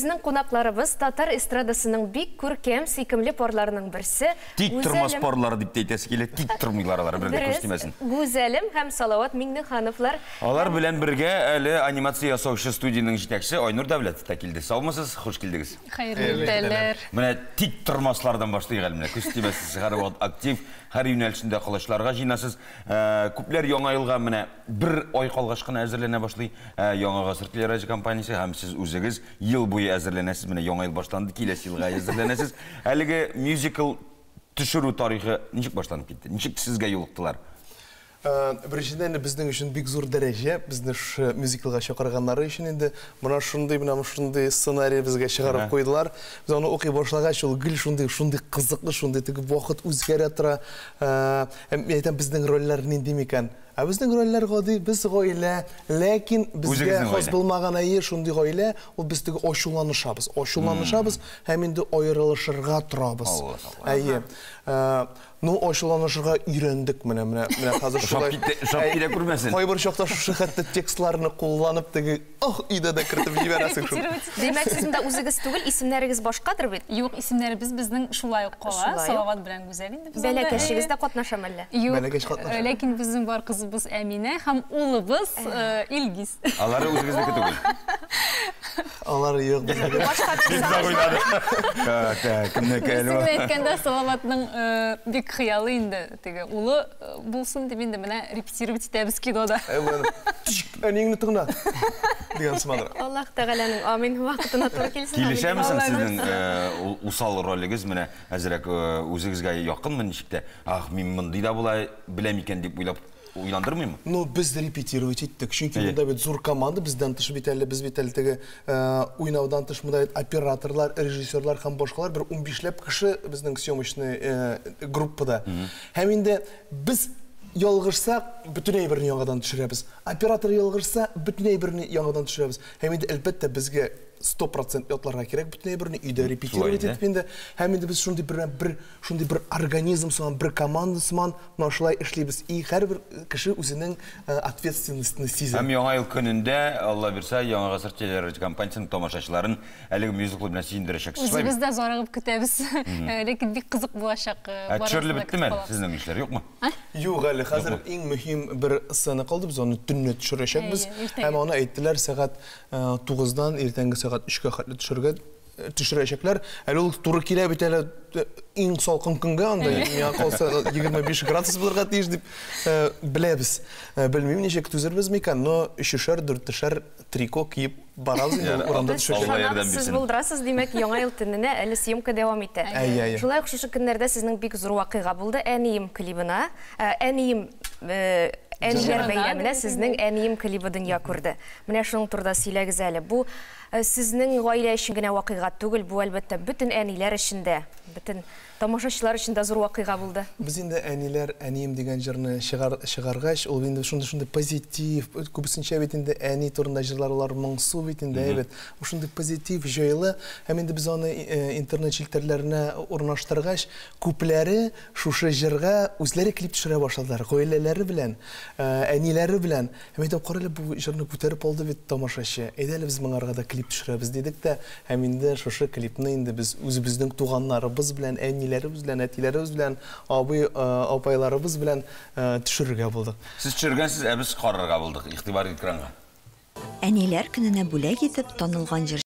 Безнең кунакларыбыз татар эстрадасының бик күркәм, сөйкемле парларының берсе. Тик тормас парлары дип тә әйтәсе килә, тик тормыйлар алар, бер дә күз тимәсен. Гүзәлем һәм Салават Миңнехановлар. Алар белән бергә әле анимация ясаучы студиянең җитәкчесе Айнур Дәүләтов та килде. Саумысыз, хуш килдегез. Хәерле иртәләр. Менә тик тормаслардан башлыйк әле менә. Күз тимәсен, сез һәрвакыт актив, һәр юнәлешендә колачларга җыенасыз. Күпләр Яңа елга менә бер ай калгач кына әзерләнә башлый. Ә Яңа гасыр телерадиокомпаниясе һәм сез үзегез ел буе әзерләнәсез. Менә Яңа ел башланды, киләсе елга әзерләнәсез. Әлеге мюзикл төшерү тарихы ничек башланып китте? Ничек сезгә юлыктылар? Беренчедән, инде безнең өчен бик зур дәрәҗә, безне шушы мюзиклга чакырганнары өчен инде менә шундый, менә шундый сценарий безгә чыгарып куйдылар. Без аны укый башлагач, ул гел шундый, шундый кызыклы, шундый теге вакыт үзгәрә тора. Һәм мин әйтәм, безнең рольләр нинди микән? Ә безнең рольләр гади, без гаилә, ләкин безгә хас булмаган әйе, шундый гаилә, ул без теге ачуланышабыз. Ачуланышабыз һәм инде аерылышырга торабыз. Әйе. Ну, ачуланышырга өйрәндек менә, менә, менә хәзер шулай. Ошап китә күрмәсен. Кайбер чакта шушы хәтта текстларны кулланып теге Ох, өйдә дә кертеп җибәрәсең шул. Димәк, сез монда үзегез түгел, исемнәрегез башкадыр бит? Юк, исемнәребез безнең шулай ук кала. Салават белән Гүзәл инде без анда. Бәләкәчегез дә катнашамы әллә? Юк. Бәләкәч катнаша. Ләкин безнең бар кызыбыз Әминә һәм улыбыз Илгиз. Алары үзегезнеке түгел. Алары юк безнеке. Башка персонажлар. Кемнеке әле ул? Дөресен әйткәндә, Салаватның бик хыялы инде теге улы булсын дип инде менә репетировать итәбез кинода. Әниеңне тыңла! Дигән сыманрак. Аллаһ Тәгаләнең амин вакытына туры килсен. Килешәме соң сезнең усал ролегез менә әзрәк үзегезгә якынмы ничек тә? Ах, мин мондый да була беләм икән дип уйлап уйландырмыймы? Ну, без репетировать иттек. Чөнки монда бит зур команда, бездән тыш бит әле, без бит әле теге уйнаудан тыш монда бит операторлар, режиссерлар һәм башкалар бер унбишләп кеше безнең съемочный группада. Һәм инде без ялгышсак, бөтен әйберне яңадан төшерәбез. Оператор ялгышса, бөтен әйберне яңадан төшерәбез. Һәм инде, әлбәттә, безгә 100% ятларга кирәк бөтен әйберне, өйдә репетировать итеп инде. Һәм инде без шундый бер, бер, шундый бер организм сыман, бер команда сыман менә шулай эшлибез. И һәрбер кеше үзенең ответственностьны сизә. Һәм Яңа ел көнендә, Алла бирса, Яңа гасыр телерадиокомпаниясенең тамашачыларын әлеге мюзикл белән сөендерәчәксез, шулай бит? Үзебез дә зарыгып көтәбез. Ләкин бик кызык булачак. Ә төшерелеп беттеме әле сезнең эшләр, юкмы? Юк әле, хәзер иң мөһим бер сцена калды, без аны төнлә төшерәчәкбез. Һәм аны әйттеләр, сәгать тугыздан иртәнге сәгать өчкә хәтле төшергә төшерәчәкләр. Әле ул туры килә бит әле иң салкын көнгә анда, миңа калса 25 градус булырга тиеш дип беләбез. Белмим, ничек түзербез микән, но өчешәр, дүртешәр трико киеп барабыз инде ул урамда төшәчәк. Алла ярдәм Сез бирсен. булдырасыз, димәк, Яңа ел төненә әле съемка дәвам итә. Әйе, әйе. Шулай ук шушы көннәрдә сезнең бик зур вакыйга булды. Әнием клибына, әнием әниләр бәйрәменә сезнең Әнием клибы дөнья күрде. Менә шуның турыда сөйләгез әле. Бу сезнең гаилә өчен генә вакыйга түгел, бу, әлбәттә, бөтен әниләр өчен дә, бөтен Тамашачылар өчен дә зур вакыйга булды. Без инде Әниләр, әнием дигән җырны чыгар, чыгаргач, ул инде шундый шундый позитив, күбесенчә бит инде әни турында җырлар алар моңсу бит инде, әйбәт. Бу шундый позитив, җайлы. Һәм инде без аны интернет челтәрләренә урнаштыргач, күпләре шушы җырга үзләре клип төшерә башладылар, гаиләләре белән, әниләре белән. Һәм әйтәм, карале, бу җырны күтәреп алды бит тамашачы, әйдә әле без моңарга да клип төшерәбез, дидек тә, һәм инде шушы клипны инде без үзебезнең туганнарыбыз белән, әниләребез белән, әтиләребез белән, абый, апайларыбыз белән төшерергә булдык. Сез төшергәнсез, ә без карарга булдык. Игътибар экранга. Әниләр көненә бүләк итеп, танылган җырчы.